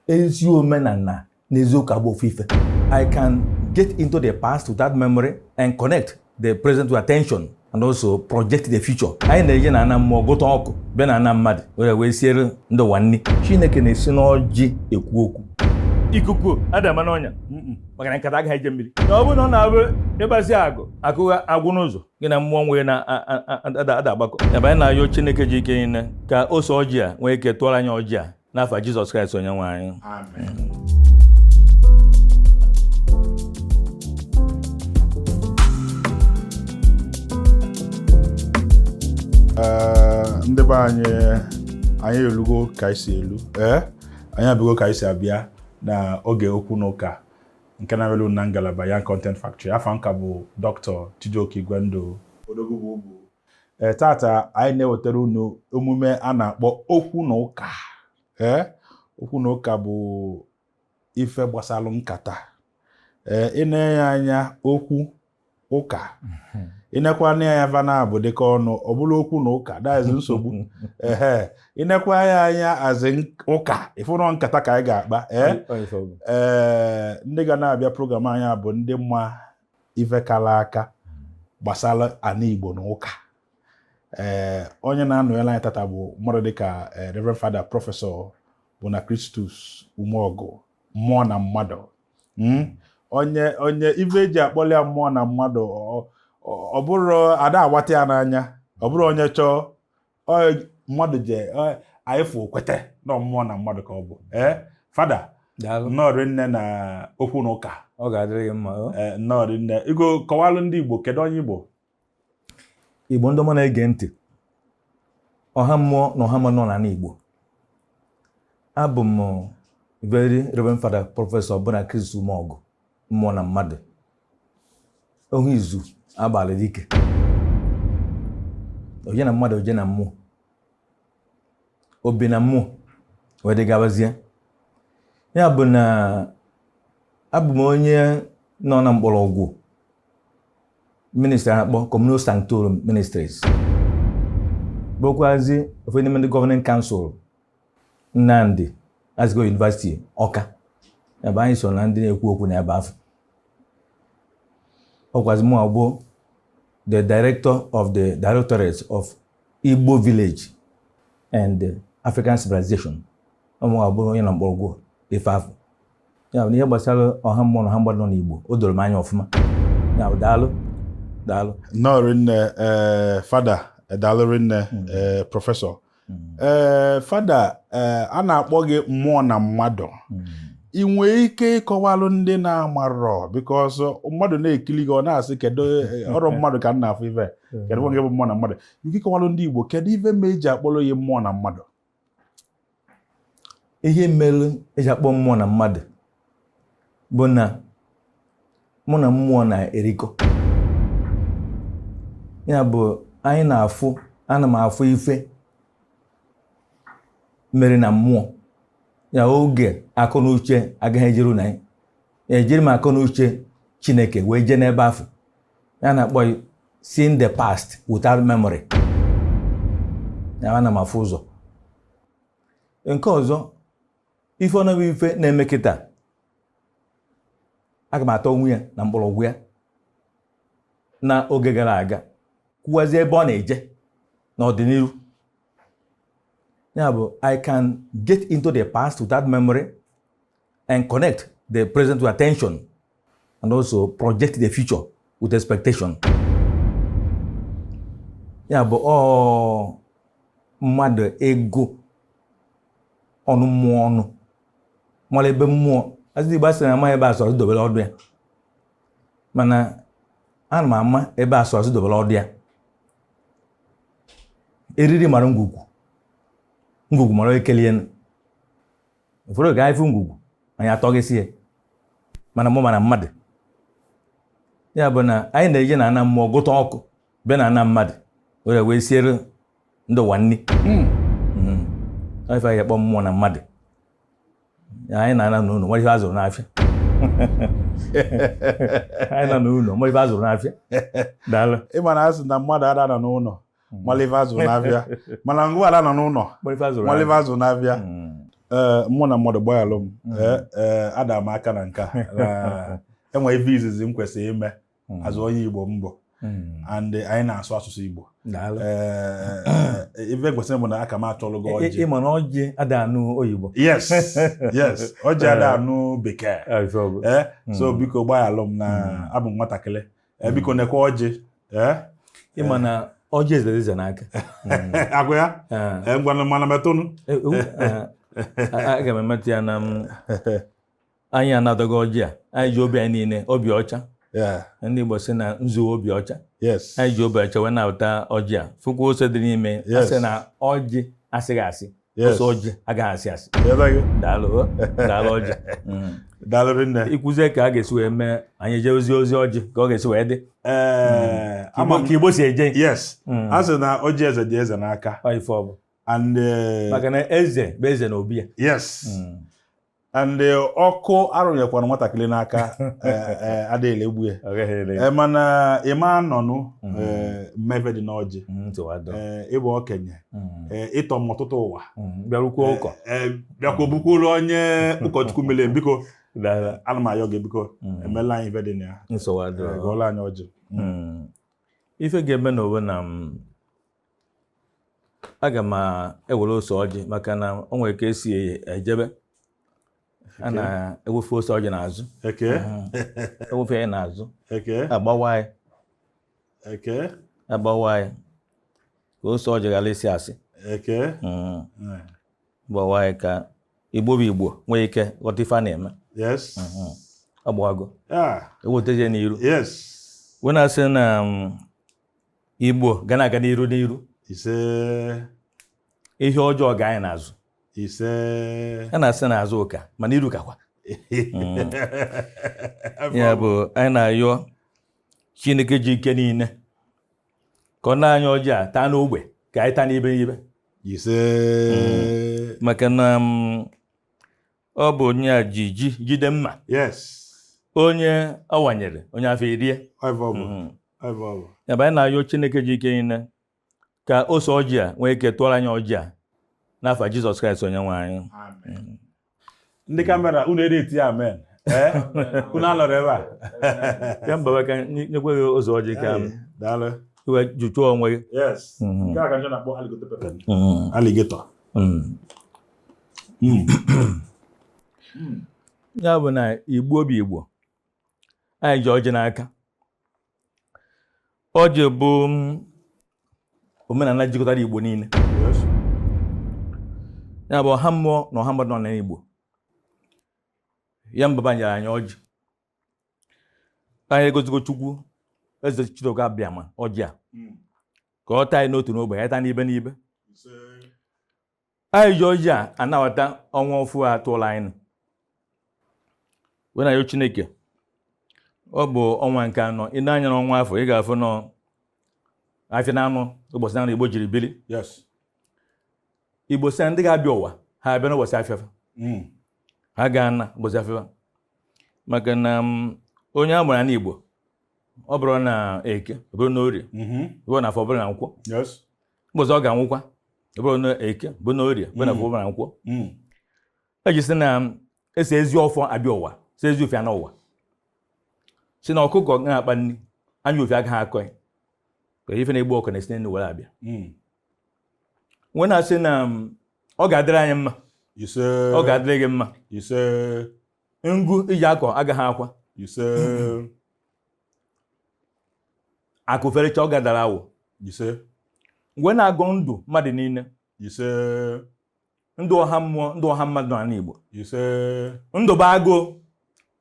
Ezi omenala na eziokwu abụ ofu ife. I can get into the past with that memory and connect the present with attention and also project the future. Anyị na-eje na ana mmụọ gụta ọkụ bịa na ana mmadụ were wee siere ndị ụwa nri. Chineke na-esi n'ọjị ekwu okwu. Ikuku adama n'ọnya maka na nkata agaghị eje mmiri. Na ọ bụrụ na ọ na-abụ ịgbazi agụ akụgha agwụ n'ụzọ gị na mmụọ nwee na-ada agbakọ. Ya bụ anyị na-ayọ Chineke ji ike niile ka ose ọjị a nwee ike tụọrọ anyị ọjị a n'afa Jizọs Kraịst onye nwe anyị. Amen. Ee, ndị be anyị, anyị elugo ka anyị si elu. Ee, anyị abịago ka anyị si abịa na oge okwu na ụka nke na-abịalụ na ngalaba Young Content Factory. Afa m ka bụ Dr. Chijioke Igwendụ Odogwu bụ ugwu. Ee, tata anyị na-ewetara unu emume a na-akpọ okwu na ụka. Ee, okwu na ụka bụ ife gbasalụ nkata. Ee, ị na-enye anya okwu ụka, ịnekwa anya ya va na-abụ dịka ọnụ ọ bụrụ okwu na ụka, that is nsogbu. Ehe, ịnekwa ya anya azị ụka, ịfụnọ nkata ka anyị ga-akpa. Ee, ee, ndị ga na-abịa program anyị bụ ndị mma ife kara aka gbasara ana Igbo na ụka. Ee, onye na-anọnyere anyị tata bụ mmadụ dịka Reverend Father Professor Bonachristus Umeọgụ, mmụọ na mmadụ. Onye ife eji akpọli ya mmụọ na mmadụ, ọ bụrụ ada agbata ya n'anya, ọ bụrụ onye chọọ mmadụ je anyị fụ kwete na mmụọ na mmadụ ka ọ bụ. Ee, Fada, nnọọ rinne na okwu na ụka. Ọ ga-adịrị gị mma. Ee, nnọọ rinne. Igo kọwalụ ndị Igbo, kedu onye Igbo? Igbo ndị ọma na-ege ntị, ọha mmụọ na ọha mmadụ nọ n'ala Igbo, abụ m Very Reverend Father Professor Bonachristus Umeọgụ, mmụọ na mmadụ, ohu izu agbalị dike, oje na mmadụ, oje na mmụọ, obi na mmụọ wee dị gabazie. Ya bụ na abụ m onye nọ na mgbọrọgwụ ministry a na-akpọ Communio Sanctorum Ministries, bụrụkwazi ofu n'ime ndị Governing Council Nnamdi Azikiwe University Ọka, ebe anyị so na ndị na-ekwu okwu n'ebe afọ. Ọkwazi mụ bụ the director of the Directorate of Igbo Village and African Civilization. Ọmụ bụ onye na mgbọrọgwụ ife afọ. Ya bụ na ihe gbasara ọha mmụọ na ọha mmadụ nọ n'Igbo, o doro m anya ọfụma. Ya bụ daalụ, daalụ. Nnọọ rinne. Ee, Fada, daalụ rinne. Ee, Professor, ee, Fada, ee, a na-akpọ gị mmụọ na mmadụ. Ị nwee ike ịkọwalụ ndị na-amarọ, because mmadụ na-ekili gị, ọ na-asị, kedu ọrụ mmadụ ka m na-afụ ife, kedu nke bụ mmụọ na mmadụ? Ike ịkọwalụ ndị Igbo kedu ife ma eji akpọrọ ya mmụọ na mmadụ? Ihe mere eji akpọ mmụọ na mmadụ bụ na mụ na mmụọ na-erikọ. Ya bụ anyị na-afụ, ana m afụ ife mere na mmụọ ya oge akọ na uche agaghị ejeru na ya, ejiri m akọ na uche Chineke wee jee n'ebe afọ ya na-akpọ seeing the past without memory. Ya ana m afụ ụzọ nke ọzọ, ife ọnọbụ ife na-eme kịta, aga m atọ onwe ya na mgbọrọgwụ ya na oge gara aga, kwuwazie ebe ọ na-eje n'ọdịnihu. Ya bụ I can get into the past without memory and connect the present with attention and also project the future with expectation. Ya bụ ọ mmadụ ịgụ ọnụ mmụọ, ọnụ mara ebe mmụọ azụ. Igbo asị na ama ebe asụ azụ dobere ọdụ ya, mana ana m ama ebe asụ azụ dobere ọdụ ya. Eriri mara ngwugwu, ngwugwu mara ekelie. Ụfọdụ ga ifu ngwugwu anyị atọghịsị ya, mana mụ mara mmadụ. Ya bụ na anyị na-eje na ana mmụọ gụta ọkụ bịa na ana mmadụ were wee siere ndị ụwa nri. Ọ ife anyị akpọ mmụọ na mmadụ. Anyị na-ana n'ụlọ nwere ife a zụrụ n'afịa. Anyị nọ n'ụlọ nwere ife a zụrụ n'afịa. Daalụ. Ịma na asị na mmadụ ada nọ n'ụlọ mara ife azụ n'afịa, mana ngwa ada nọ n'ụlọ nwere ife a zụrụ mara ife azụ n'afịa. Ee, mụ na mmadụ gbaghalụ m. Ee, ee, ada m aka na nke a na enwe ife izizi m kwesịrị ime azụ onye Igbo mbụ and anyị na-asụ asụsụ Igbo. Daalụ. Ee, ife kwesịrị bụ na aka m achọlụ gị ọjị. Ịma na ọjị ada anụ oyibo. Yes, ọjị ada anụ bekee. Ee, so biko gbaghalụ m na abụ m nwatakịrị. Ee, biko nekwa ọjị. Ee. Ịma na ọjị ezere eze n'aka. Agwa ya. Ee, ngwanụ, mana metụnụ. Aga m emetụ ya na m anyị anadọghị ọjị a, anyị ji obi anyị niile, obi ọcha. Ndị Igbo sị na nzu obi ọcha. Anyị ji obi ọcha wee na-awụta ọjị a, fụkwa ose dị n'ime. Asị na ọjị asịghị asị, ose ọjị agaghị asị asị. Daalụ o, daalụ ọjị. Daalụ rinne. Ikwuzie ka a ga-esi wee mee anyị jee ozi ozi ọjị ka ọ ga-esi wee dị. Ee, ama ka Igbo si eje. Yes, a sị na ọjị eze dị eze n'aka. Ọ ife ọ bụ. And maka na eze bụ eze na obi ya. Yes, and ọkụ arụnyekwara nwatakịrị n'aka adịghị egbu ya. Mana ịma nọnụ mmebe dị n'ọjị. Ịbụ okenye, ịtọ m ọtụtụ ụwa. Bịarukwuo ụkọ. Bịakwa bukwuru onye ụkọchukwu mere, biko ana m ayọ gị, biko emela anyị ife dị na ya. Gụọla anyị ọjị. Ife ga-eme n'owe na aga m ewere ose ọjị maka na o nwere ka esi ejebe a na-ewefe ose ọjị n'azụ. Ewefe ya n'azụ, agbawa ya, agbawa ya ka ose ọjị ghara isi asị. Gbawa ya ka Igbo bụ Igbo nwee ike ghọta ife a na-eme. Ọ gbawago. Ewetezie n'iru. Wee na-asị na Igbo ga na-aga n'iru n'iru. Ise. Ihe ọjọọ ga anyị n'azụ. Ise. A na-asị n'azụ ụka mana iru kakwa ya bụ anyị na-ayọ Chineke ji ike niile ka ọ na-anya ọjị a taa n'ogbe ka anyị taa n'ibe n'ibe. Ise. Maka na ọ bụ onye a ji ji jide mma. Onye ọ wanyere onye afọ erie. Ya bụ anyị na-ayọ Chineke ji ike niile ka ose ọjị a nwee ike tụọrọ anyị ọjị a n'afa Jizọs Kraịst onye nwe anyị. Ndị camera unu ede eti amen. Unu anọrọ ebe a. Ya mba ka nyekwe gị ose ọjị ka Daalụ. Iwe jụchụọ onwe gị. Yes. Nke a ka njọ na-akpọ alligator pepper. Alligator. Ya bụ na Igbo bụ Igbo, anyị ji ọjị n'aka. Ọjị bụ omenala jikọtara Igbo niile. Ya bụ ọha mmụọ na ọha mmadụ nọ n'Igbo. Ya mbaba nyere anyị ọjị, anyị egozigo Chukwu eze Chidioke Abịama ọjị a ka ọ taa anyị n'otu n'ogbe, ya taa n'ibe n'ibe. Anyị ji ọjị a anabata ọnwa ọfụ a tụọla anyị wee na-ayọ Chineke. Ọ bụ ọnwa nke anọ. Ị na-anya n'ọnwa afọ, ị ga-afụ nọ afịa na anọ ụbọchị na Igbo jiri biri. Igbo sị na ndị ga-abịa ụwa ha abịa n'ụbọchị afịa, ha ga-ana ụbọchị afịa, maka na onye a mụrụ n'Igbo ọ bụrụ na Eke, ọ bụrụ na Orie, ọ bụrụ na Afọ, ọ bụrụ na Nkwọ, ụbọchị ọ ga-anwụkwa ọ bụrụ na Eke, bụ na Orie, bụ na Afọ, bụ na Nkwọ. Eji sị na esi ezi ọfọ abịa ụwa, si ezi ofe n'ụwa, si na ọkụkọ na-akpa nri anya ofe agaghị akọ ya, ka ife na-egbu ọkụ na-esi n'elu were abịa. Nwee na-asị na ọ ga-adịrị anyị mma. Ise. Ọ ga-adịrị gị mma. Ise. Ngụ iji akọ agaghị akwa. Ise. Akụ ferecha ọ gadara awụ. Ise. Mgbe na-agụ ndụ mmadụ niile. Ise. Ndụ ọha mmụọ, ndụ ọha mmadụ n'ala Igbo. Ise. Ndụ bụ agụụ,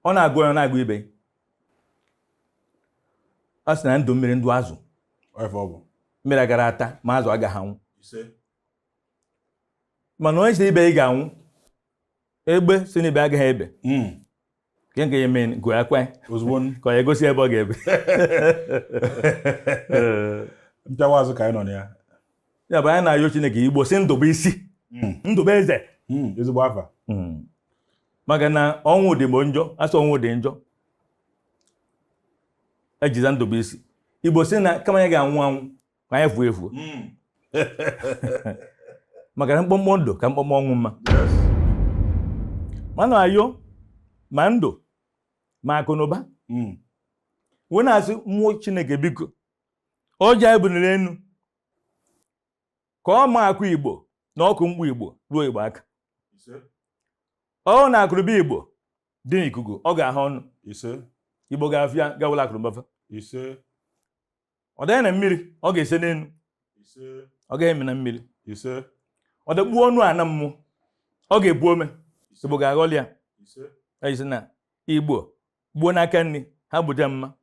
ọ na-agụ ya, na-agụ ibe. A sị na ndụ mmiri, ndụ azụ. Mmiri agara ata ma azụ agaghị anwụ. Ise. Mana onye si ibe ị ga-anwụ, egbe si n'ibe agaghị ebe. Nke nke ya eme gụọ akwa ozugbo ka ọ egosi ebe ọ ga-ebe. Mpịawa azụ ka anyị nọ na ya. Ya bụ anyị na-ayọ Chineke Igbo si ndụ bụ isi, ndụ bụ eze. Ezigbo afa. Maka na ọnwụ dị bụ njọ, asị ọnwụ dị njọ, ejiza ndụ bụ isi. Igbo si na kama anyị ga-anwụ anwụ ka anyị fuo efuo, maka na mkpọmkpọ ndụ ka mkpọmkpọ ọnwụ mma. Mana ayọ ma ndụ ma akụ na ụba wee na-asị mmụọ Chineke biko ọjị anyị buniri enu ka ọ ma akụ Igbo na ọkụ mkpu Igbo ruo Igbo aka. Ọ na akụrụba Igbo dị n'ikuku ọ ga-ahụ ọnụ. Igbo ga-afịa gawụla akụrụba fa. Ọ dịghị na mmiri ọ ga-ese n'elu. Ọ gaghị eme na mmiri. Ọ dịkpuo ọnụ ana mmụọ ọ ga-ebu ome. Igbo ga-aghọli ya. Esi na Igbo gbuo n'aka nri ha gbute mma,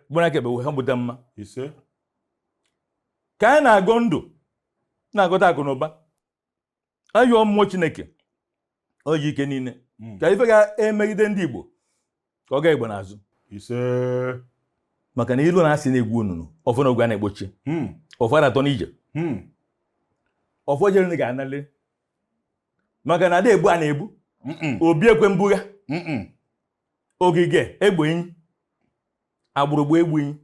gbuo n'aka ekpe ha gbute mma. Ka anyị na-agọ ndụ na-agọta akụ na ụba, ayọọ mmụọ Chineke o ji ike niile ka ife ga-emegide ndị Igbo ka ọ gaa Igbo n'azụ. Maka na ilu na-asị na-egwu onunu ọfọ na ogwe a na-egbochi ọfọ atọ n'ije ọfọ jere ga-anali maka na ada egbu a na-egbu obi ekwe mbugha ogige egbe enyi agbụrụgbu egbu enyi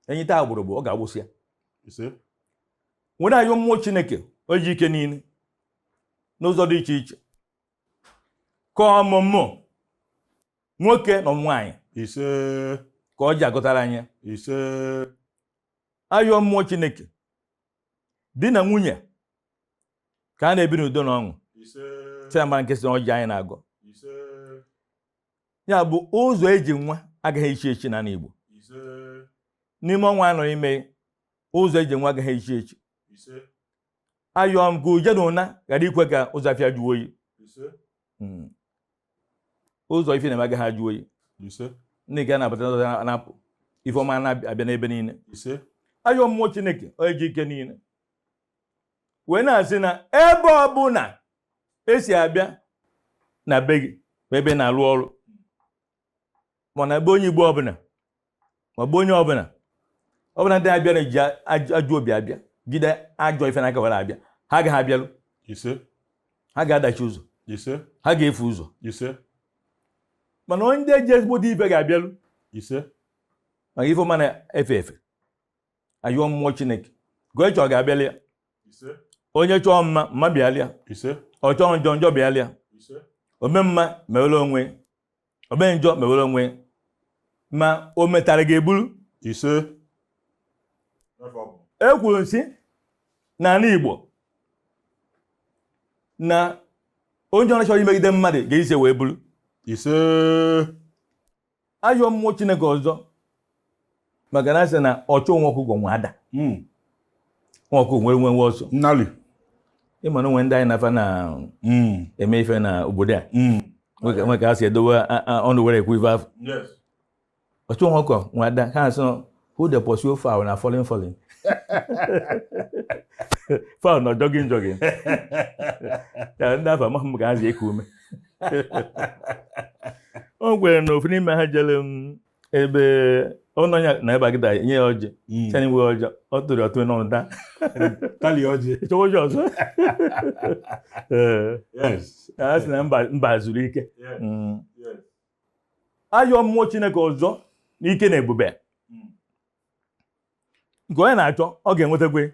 enyi taa agbụrụgbu ọ ga-agbụsị ya. Nwere ayọ mmụọ Chineke o ji ike niile n'ụzọ dị iche iche ka ọmụmụ nwoke na nwaanyị ka ọ ji agụtara anya. Ayọ mmụọ Chineke di na nwunye ka a na-ebi n'udo na ọṅụ chiamara nke si na ọjị anyị na-agọ. Ya bụ ụzọ eji nwa agaghị echi echi n'ala Igbo. N'ime ọnwa anọ ime ụzọ eji nwa agaghị echi echi. Ayọ m ka uje na ụna ghara ikwe ka ụzọ afịa jụọ oyi. Ụzọ ife na-eme agaghị ajụ oyi. Ndị nke na-abata n'ụzọ na-apụ ife ọma na-abịa n'ebe niile. Ayọ mmụọ Chineke onye ji ike niile wee na-asị na ebe ọbụla esi abịa na be gị bụ ebe na-arụ ọrụ, mana ebe onye Igbo ọbụla ma bụ onye ọbụla ọbụla ndị abịa na-eji ajọ obi abịa jide ajọ ife n'aka were abịa, ha agaghị abịalụ. Ha ga-adachi ụzọ. Ha ga-efu ụzọ. Mana onye ndị eji ezigbo ife ga-abịalụ. Maka ife ọma na-efe efe. Ayọ mmụọ Chineke ka onye chọọ ga-abịalị ya. Onye chọọ mma mma bịalịa. Ọ chọọ njọ njọ bịalịa. Ome mma mewere onwe, ome njọ mewere onwe, ma o metara ga-eburu. E kwuru nsị n'ala Igbo na onye ọrụ chọrọ imegide mmadụ ga-ise wee buru. Ayọ mmụọ Chineke ọzọ maka na asị na ọchụ nwa ọkụkọ nwe ada. Nwa ọkụkọ nwere nwe ọsọ. Nnali. Ịma na onwe ndị anyị na-afa na-eme ife na obodo a. Nwe ka a si edowe ọnụ were ekwu ife afọ. Ọchụ nwa ọkụkọ nwe ada ha asị who dey pursue fowl na falling falling. Fowl nọ jogging jogging. Ya ndị afọ amaghị m ka ha si eku ume. O kwere na ofu n'ime ha jere m ebe ọnụ ya na ebe agịda nye ya ọjị. Sị nwe ọjị ọ tụrụ ọtụ n'ọnụ taa. Tali ọjị. Chọwa ọjị ọzọ. A sị na mba zuru ike. Ayọ mmụọ Chineke ọzọ n'ike na ebube nke onye na-achọ ọ ga-enwetakwa.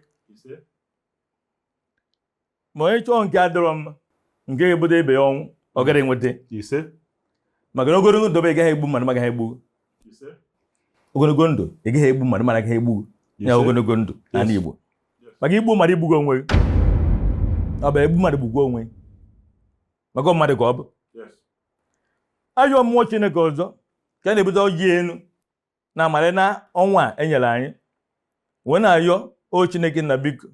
Ma onye chọọ nke adịrọ mma nke ga-ebute ibe ya ọnwụ ọ gaghị enweta. Maka na ogologo ndụ ị gaghị egbu mmadụ magaghị egbu. Ogologo ndụ ị gaghị egbu mmadụ mana agaghị egbu ya ogologo ndụ n'ala Igbo. Maka igbu mmadụ igbugo onwe gị. Ọ bụ egbu mmadụ gbugwo onwe maka mmadụ ka ọ bụ. Ayọ mmụọ Chineke ọzọ ka a na-ebute ọjị elu na amara na ọnwa a enyere anyị wee na-ayọ o Chineke nna biko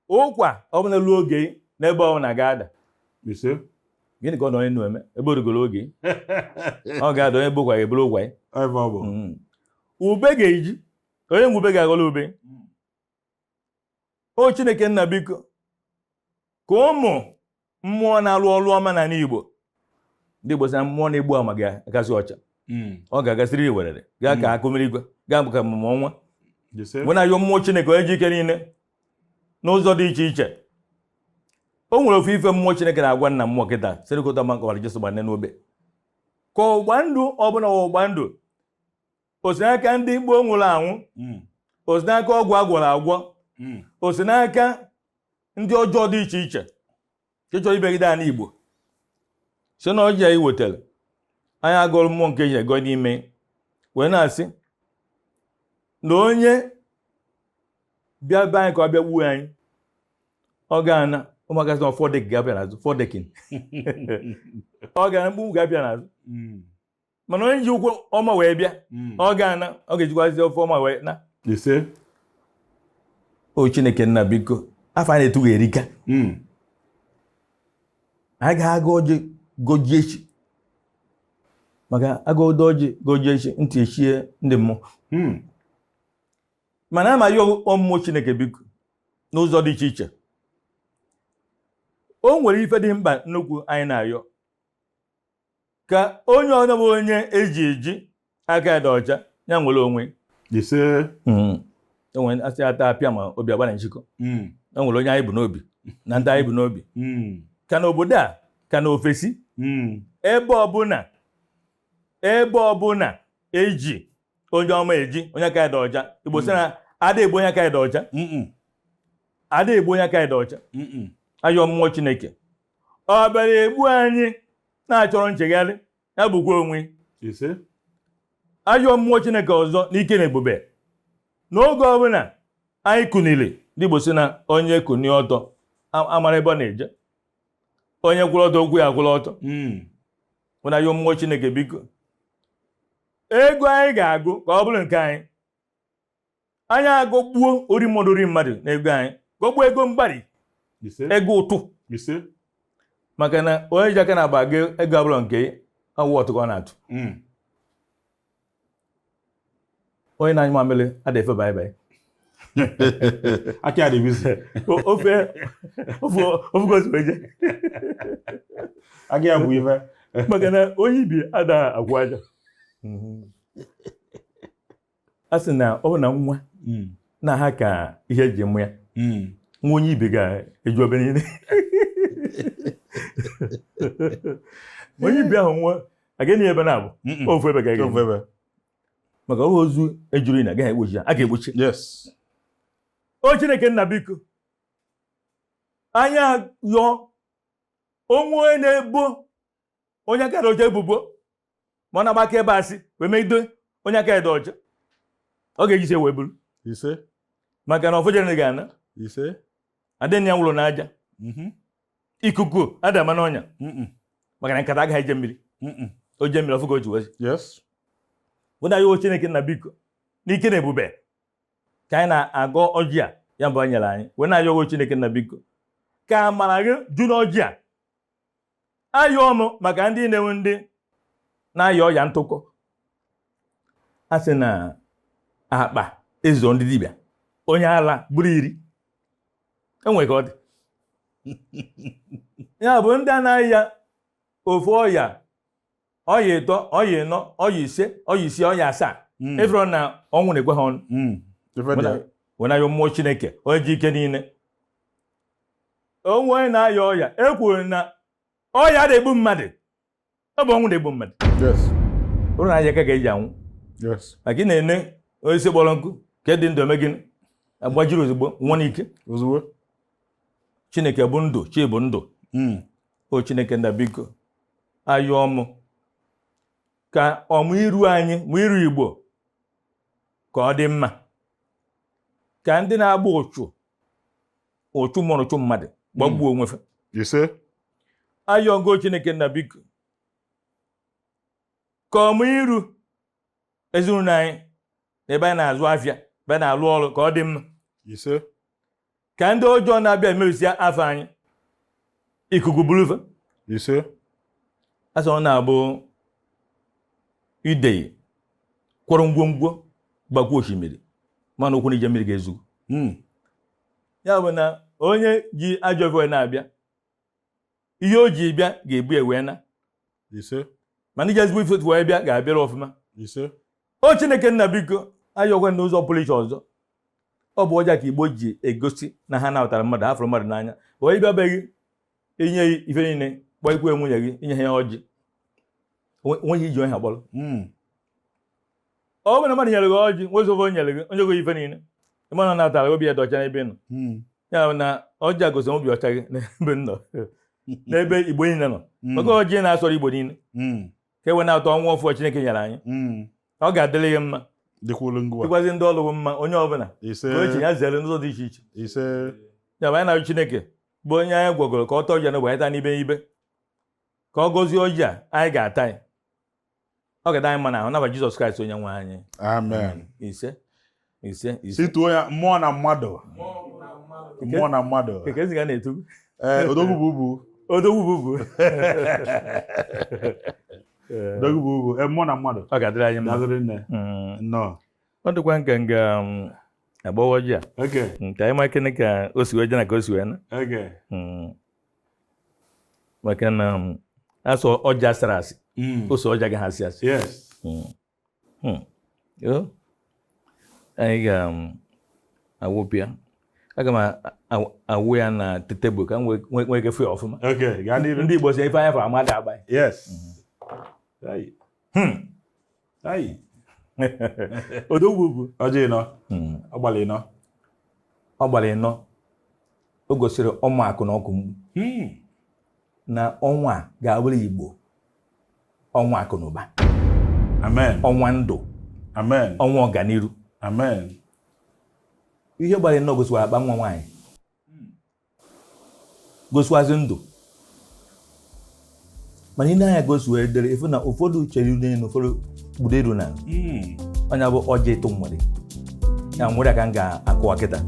ụkwa ọbụla ruo oge n'ebe ọbụla ga-ada. Gịnị ka ọ nọ enu eme ebe o rugoro oge ọ ga-ada onye bụ ụkwa ga-eburu ụkwa ya. Ube ga-eji onye nwe ube ga-aghọrọ ube. O Chineke nna biko ka ụmụ mmụọ na-arụ ọrụ ọma n'ala Igbo ndị Igbo sị na mmụọ na-egbu ama ga-agasị ọcha. Ọ ga-agasịrị werere gaa ka akụ mmiri igwe gaa ka mmụọ ọnwa. Mgbe na-ayọ mmụọ Chineke onye ji ike niile n'ụzọ dị iche iche. O nwere ofu ife mmụọ Chineke na-agwa nna mmụọ kịta sịrịkọta ma nkọwara Jesu gbanne n'obe ka ọgba ndụ ọbụla ọgba ndụ o si n'aka ndị gboo nwụrụ anwụ, o si n'aka ọgwụ agwọrọ agwọ, o si n'aka ndị ọjọọ dị iche iche nke chọrọ ibegide ala Igbo Si na ọjị anyị wetara, anyị agọrọ mmụọ nke eji ego n'ime wee na-asị na onye bịa be anyị ka ọ bịa gbuo anyị, ọ ga-ana ụmụaka sị na fọdek ga-abịa n'azụ, fọdekin ọ ga-ana, mkpụmkpụ ga-abịa n'azụ. Mana onye ji ụkwụ ọma wee bịa, ọ ga-ana, ọ ga-ejikwazi ofe ọma wee na. Ise. O Chineke nna, biko, afọ anyị na-etu ga-erika. Anyị ga-agọ ọjị gọjie echi, maka agọdo ọjị gọjie echi, ntị echie ndị mmụọ. Mana ama ya ọmmụọ Chineke, biko, n'ụzọ dị iche iche, o nwere ife dị mkpa nnukwu anyị na-ayọ ka onye ọzọ bụ onye eji eji aka ya dị ọcha, ya nwere onwe. Ise. Enwere asị ata apịa ma obi agba na nchịkọ. E nwere onye anyị bụ n'obi na ndị anyị bụ n'obi ka n'obodo a, ka n'ofesi, ebe ọbụla, ebe ọbụla eji onye ọma, eji onye aka ya dị ọcha. Igbo sị na ada egbu onye aka ya dị ọcha. Ada egbu onye aka ya dị ọcha. Ayọ mmụọ Chineke, ọ bịara egbu anyị na-achọrọ nchegharị, ya bụkwa onwe. Ise. Ayọ mmụọ Chineke ọzọ n'ike na ebube, n'oge ọbụla anyị kunili, ndị Igbo sị na onye kunie ọtọ, amara ebe ọ na-eje. Onye kwụrụ ọtọ, okwu ya kwụrụ ọtọ. Nwena ayọ mmụọ Chineke, biko, ego anyị ga-agụ ka ọ bụrụ nke anyị, anyị agụgbuo ori mmadụ, ori mmadụ na ego anyị, gọgbuo ego mgbari. Ise. Ego ụtụ. Ise. Maka na onye ji aka na-agba ego abụrụ nke awụ ọtụ ka ọ na-atụ. Onye na-anyụ mamịrị ada efe baị baị. Aka ya dị busy. Ofe ofe ofe gosi wee je. Aka ya bụ ife. Maka na onye ibi ada akwụ aja a sị na ọ bụ na nwa na ha ka ihe eji mụ ya. Nwa onye ibe ga-eju ebe niile. Onye ibe ahụ nwa agaghị ebe na-abụ ofu ebe ga Ofu ebe. Maka ọ ozu ejuru na agaghị egbochi ya, a ga-egbochi. O Chineke nna, biko, anya yọọ onwe onye na-ebo onye aka dị ọcha ebubo, ma ọ na-agba aka ebe asị wee megide onye aka ya dị ọcha, ọ ga-ejisi wee buru. Ise. Maka na ọfụjere ga-ana. Ise. Adịghị ya nwụrụ n'aja. Ikuku adama n'ọnya. Maka na nkata agaghị eje mmiri. O jee mmiri, ọfụ ka o ji wee. Wụna ya, o Chineke nna, biko, n'ike na ebube ka anyị na-agọ ọjị a ya mbụ nyere anyị wee na-ayọ, o Chineke nna, biko, ka amara gị ju n'ọjị a. Ayọ m maka ndị na-enwe, ndị na-aya ọya ntụkọ, a sị na akpa ezo ndị dibịa onye ala bụrụ iri enwe ka ọ dị ya bụ ndị anaghị ya ofu ọya, ọya ịtọ, ọya ịnọ, ọya ise, ọya isii, ọya asaa, ịfụrụ na ọnwụ na-ekwe ha ọnụ. Ife dị ya. Wee ayọ mmụọ Chineke, onye ji ike niile, onwe onye na-aya ọya, e kwuru na ọya na-egbu mmadụ, ọ bụ ọnwụ na-egbu mmadụ. Ụrụ na anya ka ga-eji anwụ. Maka ị na-ene onye isi kpọrọ nkụ ka dị ndụ eme gịnị, agbajiri ozugbo, nwụọ n'ike. Ozugbo. Chineke bụ ndụ, chi bụ ndụ. O Chineke nna, biko, ayọ mụ ka ọmụ iru anyị mụ iru Igbo ka ọ dị mma, ka ndị na-agba ụchụ, ụchụ mụrụ ụchụ mmadụ gbagbuo onwe fa. Ise. Ayọ ngo Chineke nna, biko, ka ọmụ iru ezinụlọ anyị na ebe anyị na-azụ afịa, ebe anyị na-alụ ọrụ, ka ọ dị mma. Ise. Ka ndị ọjọọ na-abịa emebisi afọ anyị, ikuku buru fa. Ise. Asị ọ na-abụ idei kwọrọ ngwongwo gbakwa osimiri, mana okwu na ije mmiri ga-ezu. Ya bụ na onye ji ajọ ife wee na-abịa, ihe o ji bịa ga-ebu ewe na. Ise. Mana iji ezigbo ife wee bịa ga-abịara ọfụma. Ise. O Chineke nna, biko, ayọkwa n'ụzọ pụrụ iche ọzọ, ọ bụ ọja ka Igbo ji egosi na ha nabatara mmadụ, ha fụrụ mmadụ n'anya. Onye bịabeghị inye ya ife niile, kpọọ ikwu nwunye gị, inye ha ya ọjị, onweghị iji onye ha kpọrọ. Ọ bụrụ na mmadụ nyere gị ọjị, nwezofe o nyere gị, onye gị ife niile, ịma na natara obi ya dị ọcha n'ebe ị nọ. Ya bụ na ọjị a gosiri obi ọcha gị n'ebe m nọ. N'ebe Igbo niile nọ, maka ọjị na-asọrọ Igbo niile ka e wee na-atọ ọnwa ọfụ Chineke nyere anyị. Ọ ga-adịrị ya mma. Dịkwulu ngwa. Dịkwazị ndị ọlụgwụ mma, onye ọbụla. Ise. Ka oche ya zere n'ụzọ dị iche iche. Ise. Ya bụ, anyị na-arịọ Chineke bụ onye anyị gwagoro ka ọ tọọ ọjị n'ogbe anyị taa n'ibe n'ibe, ka ọ gọzie ọjị a anyị ga-ata ya. Ọ ga-adị anyị mma n'ahụ n'afa Jizọs Kraịst onye nwe anyị. Amen. Ise, ise, ise. Situo ya, mmụọ na mmadụ, mmụọ na mmadụ. Keke ezi ga na-etu. Ee, odogwu bụ ubu. Odogwu bụ ubu. Odogwu bụ ubu. Ee, mmụọ na mmadụ. Ọ ga-adịrị anyị mma. Dazịrị nne. Nnọọ. Ọ dịkwa nke nga agbawa ọjị a nke anyị makene ka o si wee je na ka o si wee na. Maka na asọ ọjị asara asị, ose ọjị agaghị asị asị. Yo. Anyị ga-awụpụ ya. Aga m awụ ya na tebụl ka m nwee ike fụ ya ọfụma. Okay, gaa n'iru. Ndị Igbo si ife anya fụ amada agba ya. Yes. Ayi. Ayi. Odogwu bụ Ọjị ịnọ. Ọ gbara ịnọ. Ọ gbara ịnọ. O gosiri ọmụ akụ na ọkụ mgbu na ọnwa a ga-abụrụ Igbo ọnwa akụ na ụba. Amen. Ọnwa ndụ. Amen. Ọnwa ọganiru. Amen. Ihe gbara ịnọ gosikwara akpa nwa nwaanyị, gosikwazị ndụ, mana ị na-anya gosi wee dere ifu na ụfọdụ chere iru n'elu, ụfọdụ kpudo iru na ọnya bụ ọjị ịtụ nwere ya nwere ka m ga-akụwa kịta.